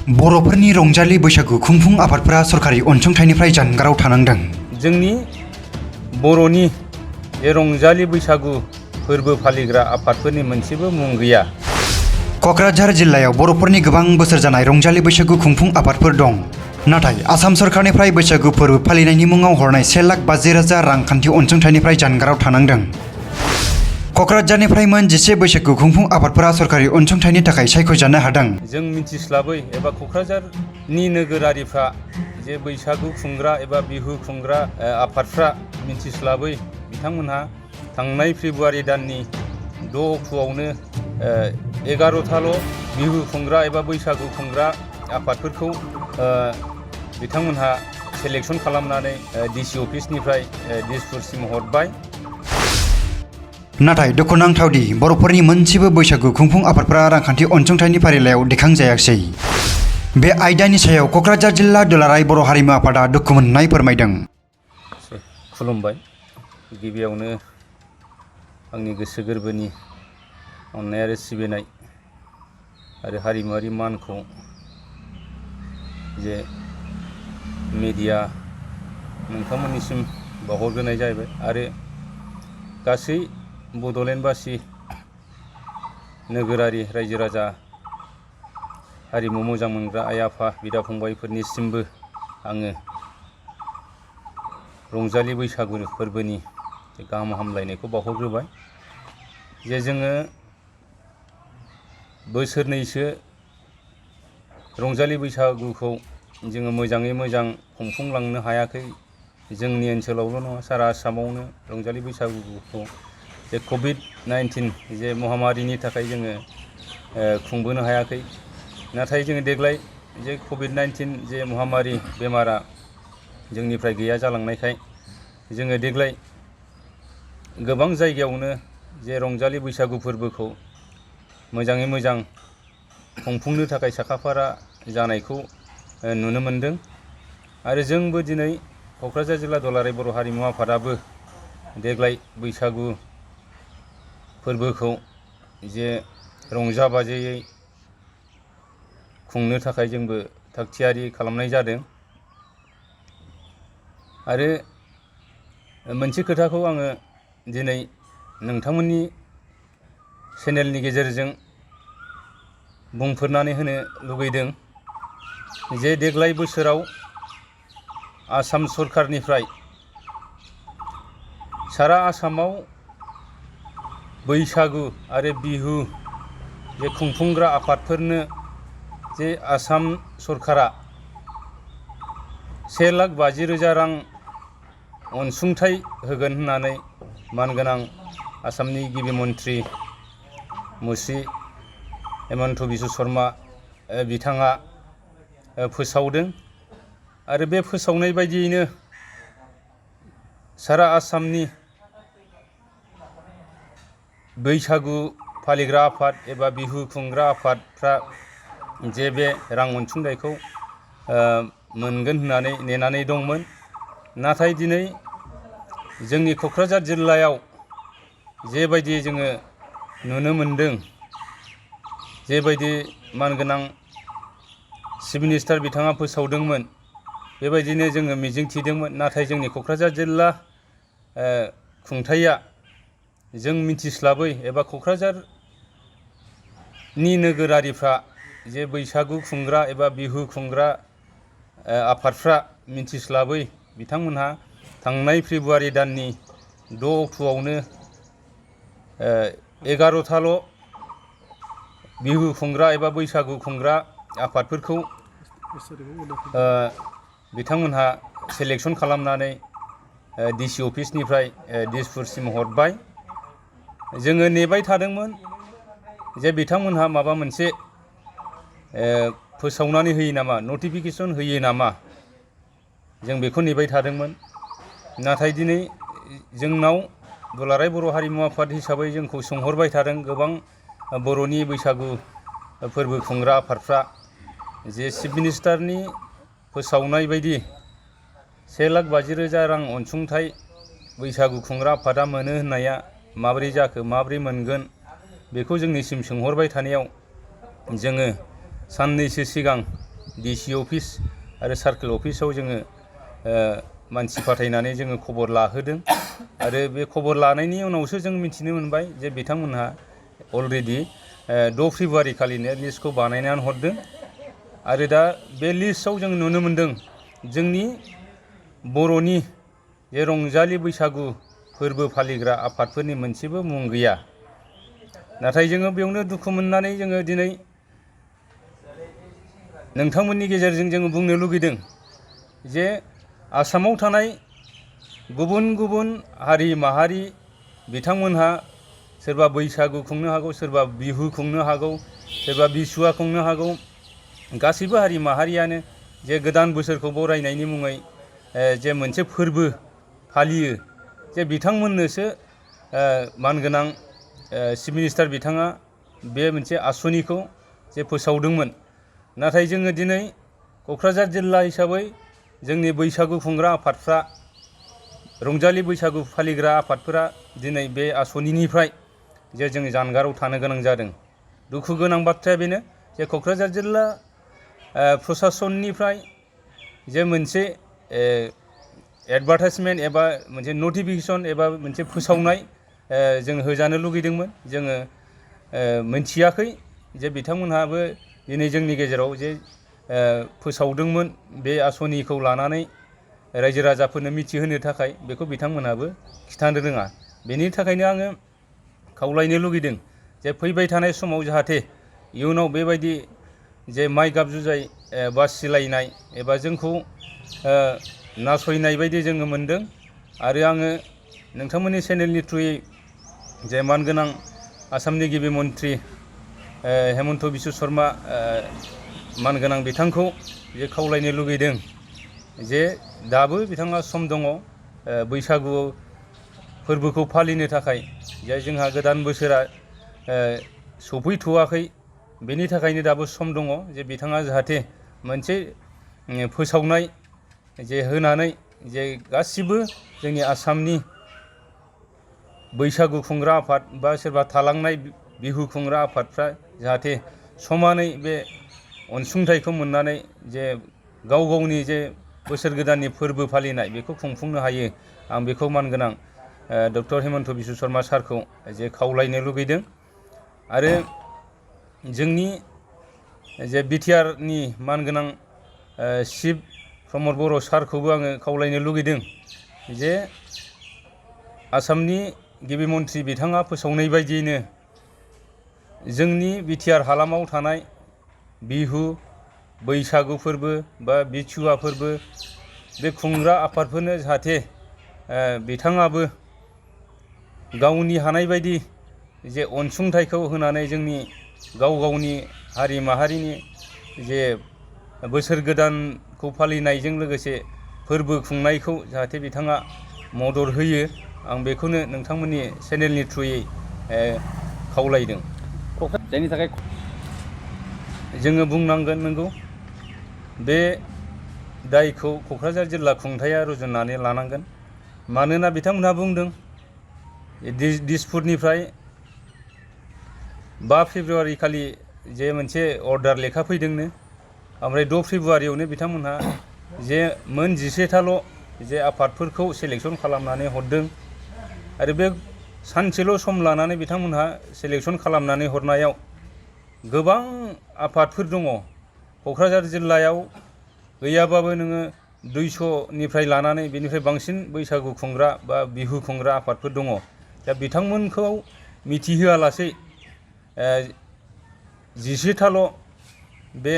बर'फोरनि रंजालि बैसागु खुंफुं आफादफोरा सरकारि अनसुंथाइनिफ्राय जानगाराव थानांदों। जोंनि बर'नि बे रंजालि बैसागु फोरबो फालिग्रा आफादफोरनि मोनसेबो मुं गैया। क'क्राझार जिल्लायाव बर'फोरनि गोबां बोसोर जानाय रंजालि बैसागु खुंफुं आफादफोर दं। नाथाय आसाम सरकारनिफ्राय बैसागु फोरबो फालिनायनि मुङाव हरनाय 1,50,000 रांखान्थि अनसुंथाइनिफ्राय जानगाराव थानांदों। क'क्राझारनिफ्राय मोन 11 बैसागु खुंफुं आफादफोरा सरकारि अनसुंथाइनि थाखाय सायख'जानो हादों। जों मिथिस्लाबै एबा क'क्राझारनि नोगोरारिफ्रा जे बैसागु खुंग्रा एबा बिहु खुंग्रा आफादफ्रा मिथिस्लाबै बिथांमोनहा थांनाय फेब्रुवारि दाननि 6 अक्ट'आवनो 11थाल' बिहु खुंग्रा एबा बैसागु खुंग्रा आफादफोरखौ बिथांमोनहा सेलेक्सन खालामनानै डिसि अफिसनिफ्राय दिसपुरसिम हरबाय। नाथाय दुखुनांथावदि बर'फोरनि मोनसेबो बैसागु खुंफुं आफादफोरा रांखान्थि अनसुंथाइनि फारिलाइयाव दैखांजायाखै। बे आयदानि सायाव क'क्राझार जिल्ला दुलाराय बर' हारिमु आफादा दुखु मोननाय फोरमायदों। खुलुमबाय। गिबियावनो आंनि गोसो गोरबोनि अननाय आरो सिबिनाय आरो हारिमुआरि मानखौ जे मिडिया नोंथांमोननिसिम बावहरग्रोनाय जाहैबाय आरो गासै बड'लेण्डबासि नोगोरारि रायजो राजा हारिमु मोजां मोनग्रा आइ आफा बिदा फंबायफोरनिसिमबो आङो रंजालि बैसागु फोरबोनि गाहाम हामलायनायखौ बावहरग्रोबाय। जे जोङो बोसोरनैसो रंजालि बैसागुखौ जोङो मोजाङै मोजां खुंफुंलांनो हायाखै। जोंनि ओनसोलावल' नङा सारा आसामावनो रंजालि बैसागुखौ जे कभिड-19 जे महामारिनि थाखाय जोङो खुंबोनो हायाखै। नाथाय जोङो देग्लाय जे कभिड-19 जे महामारि बेमारा जोंनिफ्राय गैया जालांनायखाय जोङो देग्लाय गोबां जायगायावनो जे रंजालि बैसागु फोरबोखौ मोजाङै मोजां खुंफुंनो थाखाय साखाफारा जानायखौ नुनो मोनदों। आरो जोंबो दिनै क'क्राझार जिल्ला दुलाराय बर' हारिमु आफादाबो देग्लाय बैसागु फोरबोखौ जे रंजा बाजायै खुंनो थाखाय जोंबो थागथियारि खालामनाय जादों। आरो मोनसे खोथाखौ आङो दिनै नोंथांमोननि चेनेलनि गेजेरजों बुंफोरनानै होनो लुगैदों जे देग्लाय बोसोराव आसाम सरकारनिफ्राय सारा आसामाव बैसागु आरो बिहु जे खुंफुंग्रा आफादफोरनो जे आसाम सरकारा 1,50,000 रां अनसुंथाइ होगोन होननानै मानगोनां आसामनि गिबि मन्थ्रि मुस्रि हेमन्त बिश्व शर्मा बिथाङा फोसावदों। आरो बे फोसावनाय बायदियैनो सारा आसामनि बैसागु फालिग्रा आफाद एबा बिहु खुंग्रा आफादफ्रा जे बे रां अनसुंथाइखौ मोनगोन होननानै नेनानै दंमोन। नाथाय दिनै जोंनि क'क्राझार जिल्लायाव जेबायदि जोङो नुनो मोनदों, जेबायदि मानगोनां चिफ मिनिस्टार बिथाङा फोसावदोंमोन बेबायदिनो जोङो मिजिंथिदोंमोन। नाथाय जोंनि क'क्राझार जिल्ला खुंथाइया जों मिथिस्लाबै एबा क'क्राझारनि नोगोरारिफ्रा जे बैसागु खुंग्रा एबा बिहु खुंग्रा आफादफ्रा मिथिस्लाबै बिथांमोनहा थांनाय फेब्रुवारि दाननि 6 अक्ट'आवनो 11थाल' बिहु खुंग्रा एबा बैसागु खुंग्रा आफादफोरखौ बिथांमोनहा सेलेक्सन खालामनानै डिसि अफिसनिफ्राय दिसपुरसिम हरबाय। जोङो नेबाय थादोंमोन जे बिथांमोनहा माबा मोनसे फोसावनानै होयो नामा, नटिफिकेसन होयो नामा, जों बेखौ नेबाय थादोंमोन। नाथाय दिनै जोंनाव दुलाराय बर' हारिमु आफाद हिसाबै जोंखौ सोंहरबाय थादों गोबां बर'नि बैसागु फोरबो खुंग्रा आफादफ्रा जे चिफ मिनिस्टारनि फोसावनाय बायदि 1,50,000 रां अनसुंथाइ बैसागु खुंग्रा आफादा मोनो होननाया माबोरै जाखो, माबोरै मोनगोन, बेखौ जोंनिसिम सोंहरबाय थानायाव जोङो साननैसो सिगां DC अफिस आरो सार्केल अफिसाव जोङो मानसि फाथायनानै जोङो खबर लाहोदों आरो बे खबर लानायनि उनावसो जों मिथिनो मोनबाय जे बिथांमोनहा अलरेडि 6 फेब्रुवारि खालिनो लिस्टखौ बानायनानै हरदों आरो दा बे लिस्टआव जों नुनो मोनदों जोंनि बर'नि जे रंजालि बैसागु फोरबो फालिग्रा आफादफोरनि मोनसेबो मुं गैया। नाथाय जोङो बेयावनो दुखु मोननानै जोङो दिनै नोंथांमोननि गेजेरजों जोङो बुंनो लुगैदों जे आसामाव थानाय गुबुन गुबुन हारि माहारि बिथांमोनहा सोरबा बैसागु खुंनो हागौ, सोरबा बिहु खुंनो हागौ, सोरबा बिसुवा खुंनो हागौ। गासैबो हारि माहारियानो जे गोदान बोसोरखौ बरायनायनि मुङै जे मोनसे फोरबो फालियो जे बिथांमोननोसो मानगोनां चिफ मिनिस्टार बिथाङा बे मोनसे आसनिखौ जे फोसावदोंमोन। नाथाय जोङो दिनै क'क्राझार जिल्ला हिसाबै जोंनि बैसागु खुंग्रा आफादफ्रा रंजालि बैसागु फालिग्रा आफादफोरा दिनै बे आसनिनिफ्राय जे जों जानगाराव थानो गोनां जादों। दुखु गोनां बाथ्राया बेनो जे क'क्राझार जिल्ला प्रसासननिफ्राय जे मोनसे एडभार्टाइजमेन्ट एबा मोनसे नटिफिकेसन एबा मोनसे फोसावनाय जों होजानो लुगैदोंमोन। जोङो मोनथियाखै जे बिथांमोनहाबो दिनै जोंनि गेजेराव जे फोसावदोंमोन बे आसनिखौ लानानै रायजो राजाफोरनो मिथिहोनो थाखाय बेखौ बिथांमोनहाबो खिथानो रोङा। बेनि थाखायनो आङो खावलायनो लुगैदों जे फैबाय थानाय समाव जाहाथे इयुनाव बेबायदि जे माइ गाब जुजाय बासिलायनाय एबा जोंखौ नासयनाय बायदि जोङो मोनदों आरो आङो नोंथांमोननि चेनेलनि थ्रुयै जे मानगोनां आसामनि गिबि मन्थ्रि हेमन्त बिश्व शर्मा मानगोनां बिथांखौ जे खावलायनो लुगैदों जे दाबो बिथाङा सम दङ बैसागु फोरबोखौ फालिनो थाखाय जे जोंहा गोदान बोसोरा सफैथ'वाखै। बेनि थाखायनो दाबो सम दङ जे बिथाङा जाहाथे मोनसे फोसावनाय जे होनानै जे गासिबो जोंनि आसामनि बैसागु खुंग्रा आफाद बा सोरबा थालांनाय बिहु खुंग्रा आफादफ्रा जाहाथे समानै बे अनसुंथाइखौ मोननानै जे गाव गावनि जे बोसोर गोदाननि फोरबो फालिनाय बेखौ खुंफुंनो हायो। आं बेखौ मानगोनां डक्टर हेमन्त बिश्व शर्मा सारखौ जे खावलायनो लुगैदों आरो जोंनि जे बिटिआरनि मानगोनां चिफ प्रमद बर' सारखौबो आङो खावलायनो लुगैदों जे आसामनि गिबि मन्थ्रि बिथाङा फोसावनाय बायदियैनो जोंनि बिटिआर हालामाव थानाय बिहु बैसागु फोरबो बा बिसुवा फोरबो बे खुंग्रा आफादफोरनो जाहाथे बिथाङाबो गावनि हानाय बायदि जे अनसुंथाइखौ होनानै जोंनि गाव गावनि हारि माहारिनि जे बोसोर गोदानखौ फालिनायजों लोगोसे फोरबो खुंनायखौ जाहाथे बिथाङा मदद होयो। आं बेखौनो नोंथांमोननि चेनेलनि थ्रुयै खावलायदों। जायनि थाखाय जोङो बुंनांगोन नंगौ बे दायखौ क'क्राझार जिल्ला खुंथाया रुजुननानै लानांगोन। मानोना बिथांमोनहा बुंदों दिसपुरनिफ्राय 5 फेब्रुवारि खालि जे मोनसे अर्डार लेखा फैदोंनो ओमफ्राय 6 फेब्रुवारियावनो बिथांमोनहा जे मोन 11थाल' जे आफादफोरखौ सेलेक्सन खालामनानै हरदों आरो बे सानसेल' सम लानानै बिथांमोनहा सेलेक्सन खालामनानै हरनायाव गोबां आफादफोर दङ। क'क्राझार जिल्लायाव गैयाबाबो नोङो 200निफ्राय लानानै बेनिफ्राय बांसिन बैसागु खुंग्रा बा बिहु खुंग्रा आफादफोर दङ। दा बिथांमोनखौ मिथिहोआलासै 11थाल' बे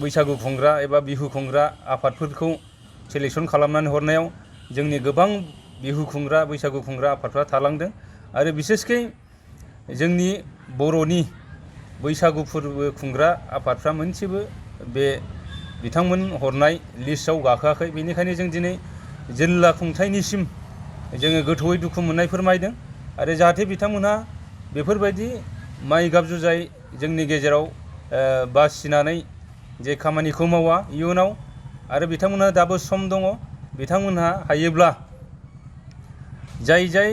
बैसागु खुंग्रा एबा बिहु खुंग्रा आफादफोरखौ सेलेक्सन खालामनानै हरनायाव जोंनि गोबां बिहु खुंग्रा बैसागु खुंग्रा आफादफ्रा थालांदों आरो बिसेसकै जोंनि बर'नि बैसागु फोरबो खुंग्रा आफादफ्रा मोनसेबो बे बिथांमोन हरनाय लिस्टआव गाखोआखै। बेनिखायनो जों दिनै जिल्ला खुंथायनिसिम जोङो गोथौयै दुखु मोननाय फोरमायदों आरो जाहाथे बिथांमोनहा बेफोरबायदि माइ गाब जुजाय जोंनि गेजेराव बासिनानै जे खामानिखौ मावा इयुनाव आरो बिथांमोनहा दाबो सम दङ। बिथांमोनहा हायोब्ला जाय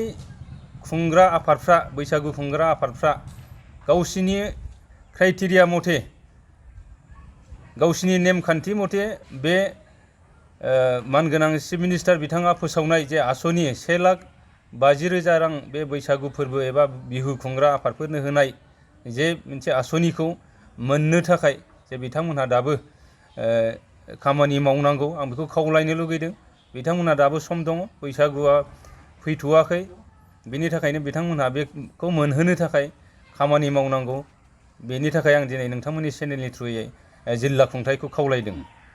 खुंग्रा आफादफ्रा बैसागु खुंग्रा आफादफ्रा गावसिनि क्राइटेरिया मथे गावसिनि नेमखान्थि मथे बे मानगोनां चिफ मिनिस्टार बिथाङा फोसावनाय जे आसनि 1,50,000 रां बे बैसागु फोरबो एबा बिहु खुंग्रा आफादफोरनो होनाय जे मोनसे आसनिखौ मोननो थाखाय जे बिथांमोनहा दाबो खामानि मावनांगौ आं बेखौ खावलायनो लुगैदों। बिथांमोनहा दाबो सम दङ, बैसागुआ फैथ'वाखै, बेनि थाखायनो बिथांमोनहा बेखौ मोनहोनो थाखाय खामानि मावनांगौ। बेनि थाखाय आं दिनै नोंथांमोननि चेनेलनि थ्रुयै जिल्ला खुंथायखौ खावलायदों।